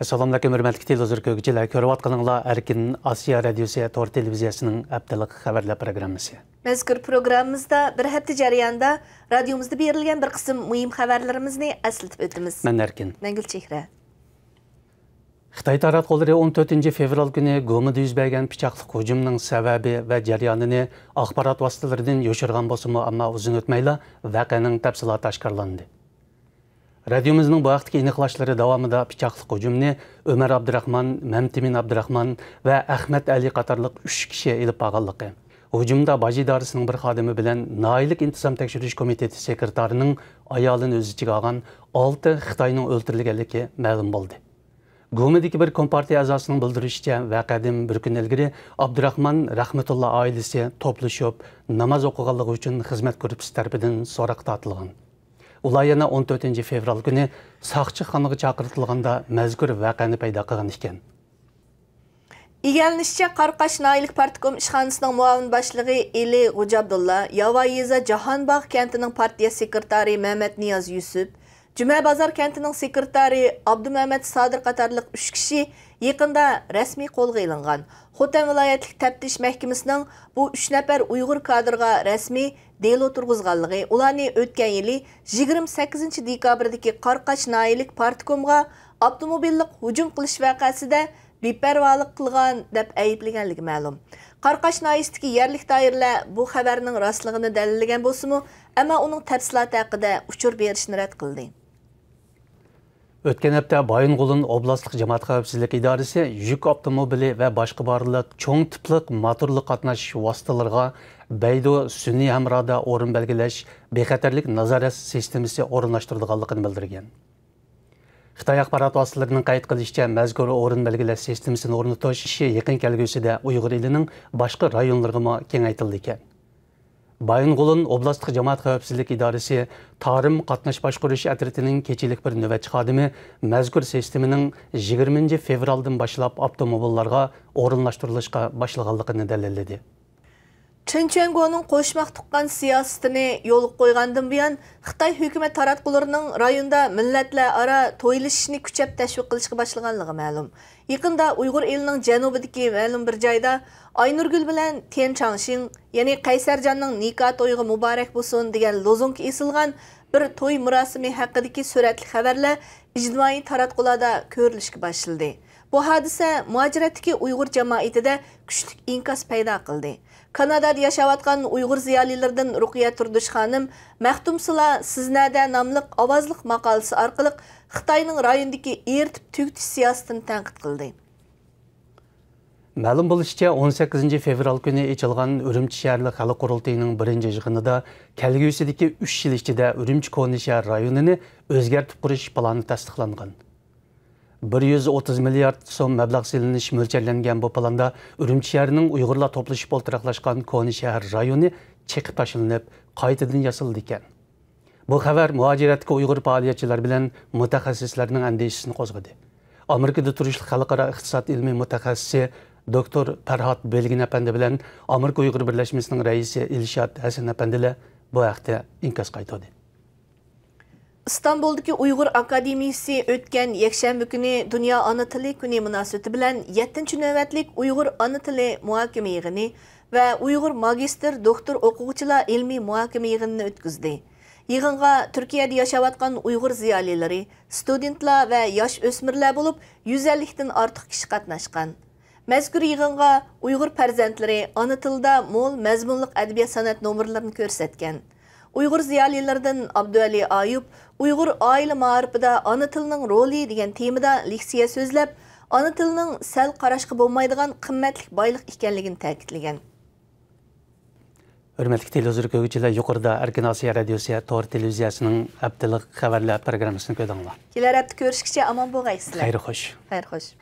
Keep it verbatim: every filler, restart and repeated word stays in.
سالاملىكىم، ھۆرمەتلىك تېلېۋىزور كۆرگۈچىلەر، كۆرۈۋاتقىنىڭلار ئەركىن ئاسىيا رادىيوسى تور تېلېۋىزىيەسىنىڭ ھەپتىلىك خەۋەرلەر پروگراممىسى. مەزكۇر پروگراممىمىزدا بىر ھەپتە جەريانىدا رادىيومىزدا بېرىلگەن بىر قىسىم مۇھىم خەۋەرلىرىمىزنى ئەسلىتىپ ئۆتىمىز. مەن ئەركىن. مەن گۈلچېھرە. خىتاي تاراتقۇلىرى ئون تۆتىنچى فېۋرال كۈنى گومىدا يۈز بەرگەن پىچاقلىق ھۇجۇمنىڭ سەۋەبى ۋە جەريانىنى ئاخبارات ۋاسىتىلىرىدىن يوشۇرغان بولسىمۇ، ئەمما ئۇزۇن ئۆتمەيلا ۋەقەنىڭ تەپسىلاتى ئاشكارىلاندى. رادىيومىزنىڭ بۇ ھەقتىكى ئېنىقلاشلىرى داۋامىدا پىچاقلىق ھۇجۇمنى ئۆمەر ئابدۇراخمان، مەمتىمىن ئابدۇراخمان ۋە ئەخمەت ئەلى قاتارلىق ئۈچ كىشى ئېلىپ بارغانلىقى، ھۇجۇمدا باج ئىدارىسىنىڭ بىر خادىمى بىلەن ناھىيەلىك ئىنتىزام تەكشۈرۈش كومىتېتى سېكرېتارىنىڭ ئايالىنى ئۆز ئىچىگە ئالغان ئالتە خىتاينىڭ ئۆلتۈرۈلگەنلىكى مەلۇم بولدى. گۇمىدىكى بىر كومپارتىيە ئەزاسىنىڭ بىلدۈرۈشىچە، ۋەقەدىن بىر كۈن ئىلگىرى ئابدۇراخمان رەھمەتۇللا ئائىلىسى توپلىشىپ ناماز ئوقۇغانلىقى ئۈچۈن خىزمەت گۇرۇپپىسى تەرىپىدىن سوراققا تارتىلغان. ئۇلار يەنە ئون تۆتىنچى فېۋرال كۈنى ساقچىخانىغا چاقىرتىلغاندا مەزكۇر ۋەقەنى پەيدا قىلغان ئىكەن. ئىگىلىنىشىچە، قاراقاش ناھىيەلىك پارتكوم ئىشخانىسىنىڭ مۇئاۋىن باشلىقى ئېلى غوجابدۇللا ياۋا يېزا جاھانباغ كەنتىنىڭ پارتىيە سېكرېتارى مەمەتنىياز يۈسۈپ، جۈمە بازار كەنتىنىڭ سېكرېتارى ئابدۇمەمەت سادىر قاتارلىق ئۈچ كىشى يېقىندا رەسمىي قولغا ئېلىنغان. خوتەن ۋىلايەتلىك تەپتىش مەھكىمىسىنىڭ بۇ ئۈچ نەپەر ئۇيغۇر كادىرغا رەسمىي دېلو تۇرغۇزغانلىقى، ئۇلارنى ئۆتكەن يىلى يىگىرمە سەككىزىنچى دېكابىردىكى قاراقاش ناھىيەلىك پارتكومغا ئاپتوموبىللىق ھۇجۇم قىلىش ۋەقەسىدە بىپەرۋالىق قىلغان دەپ ئەيىبلىگەنلىكى مەلۇم. قاراقاش ناھىيەسىدىكى يەرلىك دائىرىلەر بۇ خەۋەرنىڭ راستلىقىنى دەلىللىگەن بولسىمۇ، ئەمما ئۇنىڭ تەپسىلاتى ھەققىدە ئۇچۇر بېرىشنى رەت قىلدى. ئۆتكەن ھەپتە بايىنغولىن ئوبلاستلىق جامائەت خەۋپسىزلىك ئىدارىسى يۈك ئاپتوموبىلى ۋە باشقا بارلىق چوڭ تىپلىق موتورلۇق قاتناش ۋاسىتىلىرىغا بەيدۇ سۈنئىي ھەمرادا ئورۇن بەلگىلەش بىخەتەرلىك نازارەت سىستېمىسى ئورۇنلاشتۇرىدىغانلىقىنى بىلدۈرگەن. خىتاي ئاخبارات ۋاسىتىلىرىنىڭ قەيت قىلىشىچە، مەزكۇر ئورۇن بەلگىلەش سىستېمىسىنى ئورنىتىش ئىشى يېقىن كەلگۈسىدە ئۇيغۇر ئېلىنىڭ باشقا رايونلىرىغىمۇ كېڭەيتىلىدىكەن. بايىنغولىن ئوبلاستلىق جامائەت خەۋپسىزلىك ئىدارىسى تارىم قاتناش باشقۇرۇش ئەترىتىنىڭ كېچىلىك بىر نۆۋەتچى خادىمى مەزكۇر سىستېمىنىڭ يىگىرمىنچى فېۋرالدىن باشلاپ ئاپتوموبىللارغا ئورۇنلاشتۇرۇلۇشقا باشلىغانلىقىنى دەلىللىدى. چېن چۈەنگونىڭ قوشماق تۇغقان سىياسىتىنى يولغا قويغاندىن بۇيان، خىتاي ھۆكۈمەت تاراتقۇلىرىنىڭ رايوندا مىللەتلەر ئارا تويلىشىشنى كۈچەپ تەشۋىق قىلىشقا باشلىغانلىقى مەلۇم. يېقىندا ئۇيغۇر ئېلىنىڭ جەنۇبىدىكى مەلۇم بىر جايدا «ئاينۇرگۈل بىلەن تيەن چاڭشىڭ، يەنى قەيسەرجاننىڭ نىكاھ تويىغا مۇبارەك بولسۇن» دېگەن لوزۇنكا ئېسىلغان بىر توي مۇراسىمى ھەققىدىكى سۈرەتلىك خەۋەرلەر ئىجتىمائىي تاراتقۇلاردا كۆرۈلۈشكە باشلىدى. بۇ ھادىسە مۇھاجىرەتتىكى ئۇيغۇر جامائىتىدە كۈچلۈك ئىنكاس پەيدا قىلدى. كانادادا ياشاۋاتقان ئۇيغۇر زىيالىيلىرىدىن رۇقىيە تۇردۇش خانىم «مەختۇمسۇلا، سىز نەدە؟» ناملىق ئاۋازلىق ماقالىسى ئارقىلىق خىتاينىڭ رايوندىكى ئېرىتىپ تۈگىتىش سىياسىتىنى تەنقىد قىلدى. مەلۇم بولۇشىچە، ئون سەككىزىنچى فېۋرال كۈنى ئېچىلغان ئۈرۈمچى شەھەرلىك خەلق قۇرۇلتىيىنىڭ بىرىنچى يىغىنىدا كەلگۈسىدىكى ئۈچ يىل ئىچىدە ئۈرۈمچى كونا شەھەر رايونىنى ئۆزگەرتىپ قۇرۇش پىلانى تەستىقلانغان. بىر يۈز ئوتتۇز مىليارد سوم مەبلەغ سېلىنىش مۆلچەرلەنگەن بۇ پىلاندا ئۈرۈمچى شەھىرىنىڭ ئۇيغۇرلار توپلىشىپ ئولتۇراقلاشقان كونا شەھەر رايونى چېقىپ تاشلىنىپ، قايتىدىن ياسىلىدىكەن. بۇ خەۋەر مۇھاجىرەتتىكى ئۇيغۇر پائالىيەتچىلەر بىلەن مۇتەخەسسىسلەرنىڭ ئەندىشىسىنى قوزغىدى. ئامېرىكىدا تۇرۇشلۇق خەلقئارا ئىقتىساد ئىلمى مۇتەخەسسىسى دوكتور پەرھات بۆلگىن ئەپەندى بىلەن ئامېرىكا ئۇيغۇر بىرلەشمىسىنىڭ رەئىسى ئىلشات ھەسەن ئەپەندىلەر بۇ ھەقتە ئىنكاس قايتۇردى. ئىستانبۇلدىكى ئۇيغۇر ئاكادېمىيىسى ئۆتكەن يەكشەنبە كۈنى دۇنيا ئانا تىلى كۈنى مۇناسىۋىتى بىلەن يەتتىنچى نۆۋەتلىك ئۇيغۇر ئانا تىلى مۇھاكىمە يىغىنى ۋە ئۇيغۇر ماگىستىر، دوكتور ئوقۇغۇچىلار ئىلمىي مۇھاكىمە يىغىنىنى ئۆتكۈزدى. يىغىنغا تۈركىيەدە ياشاۋاتقان ئۇيغۇر زىيالىيلىرى، ستۇدېنتلار ۋە ياش ئۆسمۈرلەر بولۇپ، يۈز ئەللىكتىن ئارتۇق كىشى قاتناشقان. مەزكۇر يىغىنغا ئۇيغۇر پەرزەنتلىرى ئانا تىلدا مول مەزمۇنلۇق ئەدەبىيات-سەنئەت نومۇرلىرىنى كۆرسەتكەن. ئۇيغۇر زىيالىيلىرىدىن ئابدۇۋەلى ئايۇپ «ئۇيغۇر ئائىلە مائارىپىدا ئانا تىلنىڭ رولى» دېگەن تېمىدا لېكسىيە سۆزلەپ، ئانا تىلنىڭ سەل قاراشقا بولمايدىغان قىممەتلىك بايلىق ئىكەنلىكىنى تەكىتلىگەن. ھۆرمەتلىك تېلېۋىزور كۆرگۈچىلەر، يۇقىرىدا ئەركىن ئاسىيا رادىيوسى تور تېلېۋىزىيەسىنىڭ ھەپتىلىك خەۋەرلەر پروگراممىسىنى كۆردۈڭلار. كېلەر ھەپتە كۆرۈشكىچە ئامان بولغايسىلەر. خەير خوش. خەير خوش.